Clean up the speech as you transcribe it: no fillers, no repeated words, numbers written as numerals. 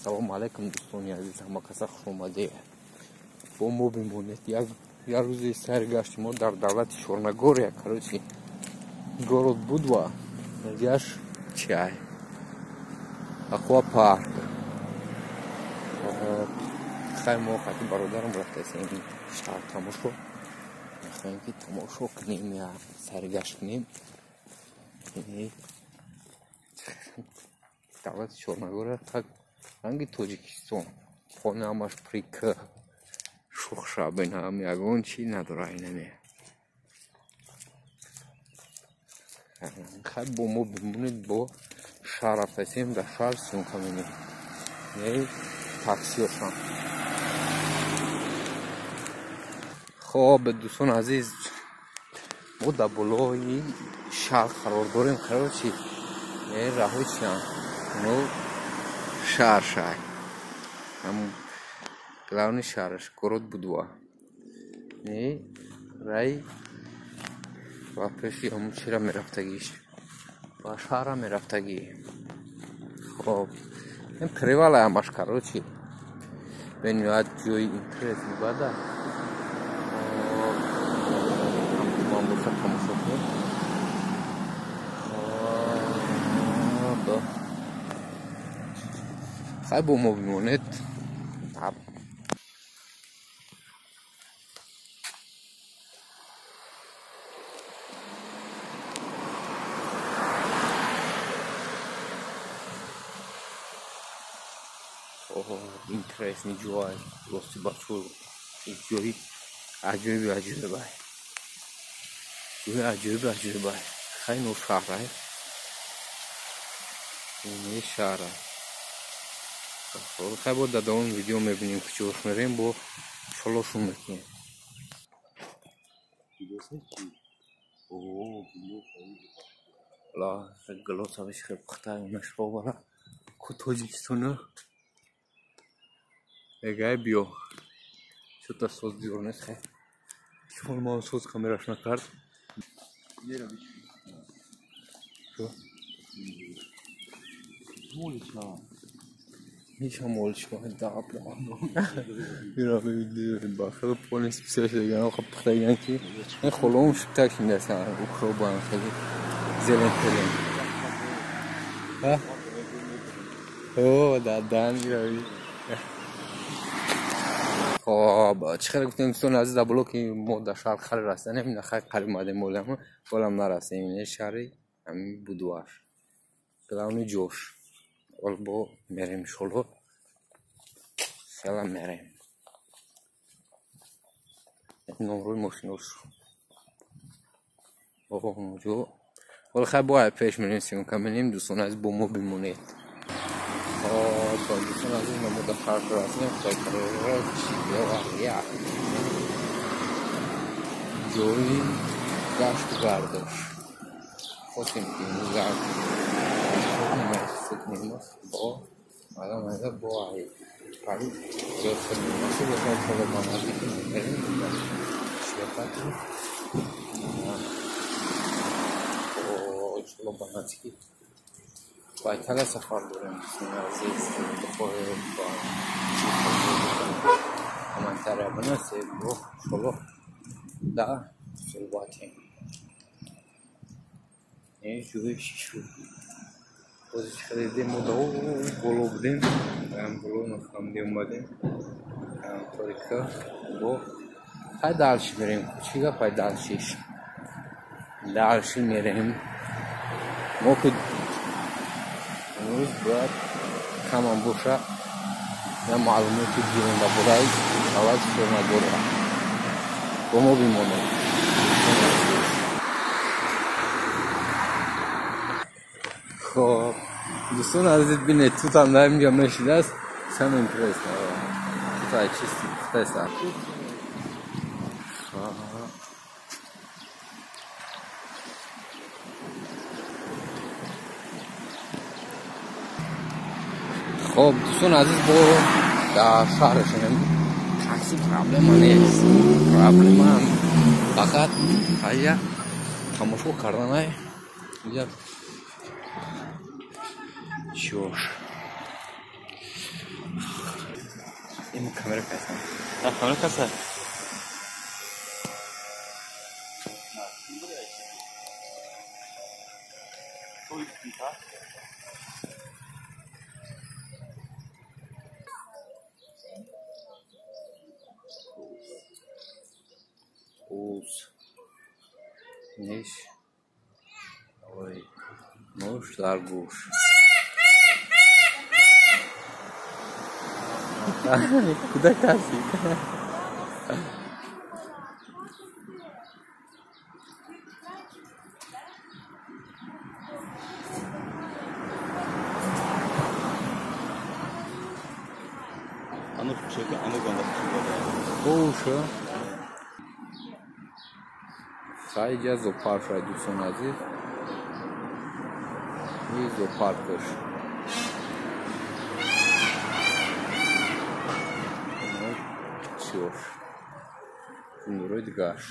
Салому алайкум дӯстони азиз, ҳама каса хуш омадед. Бо мо бимонед. Як рӯзи сайр гашти мо дар давлати Чорногория, короче, город Будва, инҷаш чай, аквапарк. Хай мо қати бародарам рафтаем шаҳр тамошо. Мехоҳем ки тамошо кунем, я сайргашт кунем. Давлати Чорногория так ранги Тоҷикистон. Хона ҳамаш прика шухша бинам, ягон чи надора инаме. Хай бо мо бимонед, бо шаҳр рафтасем, дар шаҳр съёмка менем. Таксиошам. Хоб дӯстон азиз, мо дар болои шаҳр қарор дорем. Короче, раҳои чиам? Ну шаҳр шай. Ҳам главный шаҳраш город Будва. Рай ва пеши ҳамун чира мерафтагиш. Ба шаҳра мерафтагӣ. Хоб, ин привала ҳамаш, короче. Бениҳоят ҷои интересный бада. Ман боша тамошо кунем. Хоб, хай бо мо бимонед. Интересный ҷой, рости бачо, ҷои аҷоиби аҷоибай. Ҷои аҷоиби аҷоибай. Хай но шаҳрай. Ин шаҳрай. Хай бо дар давоми видео мебинем, ки чӣ мерем, бо шолошун мекунем. Ла глосавиш хел пухта мешровара. Ку Тоҷикистона. Эгай биё. Чӯта соз диёр нест хай. Телефон ман соз камераш накард. Шо? Молича. Миша моличка да бла. Ира бибин ба хеле полис писаш диган хоб пухтаган ки ин холом шуптак шиндасан укробан хеле зелен пелен. Ҳа? О, дадан ира. Хоб, чӣ хеле гуфтем дӯстони азиз, дар блоки мо дар шаҳр хари расиданем, ина хай қариб омадем, болам болам нарасем, ин шаҳри ҳамин Будваш. Главный ҷош. Ҳол бо мерем иншолло. Хела мерем. Номрои мошинош. Оҳ, ҳол хай бо пеш мерем, съёмка менем, дӯстони азиз, бо мо бимонед. Хоб, дӯстони азиз, мо дар шаҳр расидем, ҷои гашту гардош. Хостем ки имрӯз бо майда майда бо ай ҷои хеле муносиб бошад, иншолло ба наздики мерем шиёфати. Иншолло ба наздики ба Италия сафар дорем, дӯстони азиз, бихоҳед ба комментария бинависед, бо иншолло дар суҳбатем. Ин ҷои шишу. Боз хеле дидем, мо дар боло будем, боло нафаҳмидем омадем. Торика бо хай дальше мерем. Чӣ гап ай дальшеш? Дальше мерем. Мо ки имрӯз бояд камам боша я маълумоти гирем дар бораи давлати Чорногория. Бо мо бимонед. Хоб, дӯстони азиз, бинед, тутам дар инҷа мешидааст. Самое интересное. Тутай чисти, пухтаест. Хоб, дӯстони азиз, бо дар шаҳрашонем. Такси проблема нест. Проблема фақат ая тамошо карданай. Инҷа чиёш. Ин камера касан. Камера каса. Уз. Ниш. Ой. Муш дар гӯш. Куда каси? Ано чека, ано ганда Оша. Хайҷа зоопарк шуд, дӯстони азиз. И зоопаркаш. Чиош. Ҷумҳурои дигааш.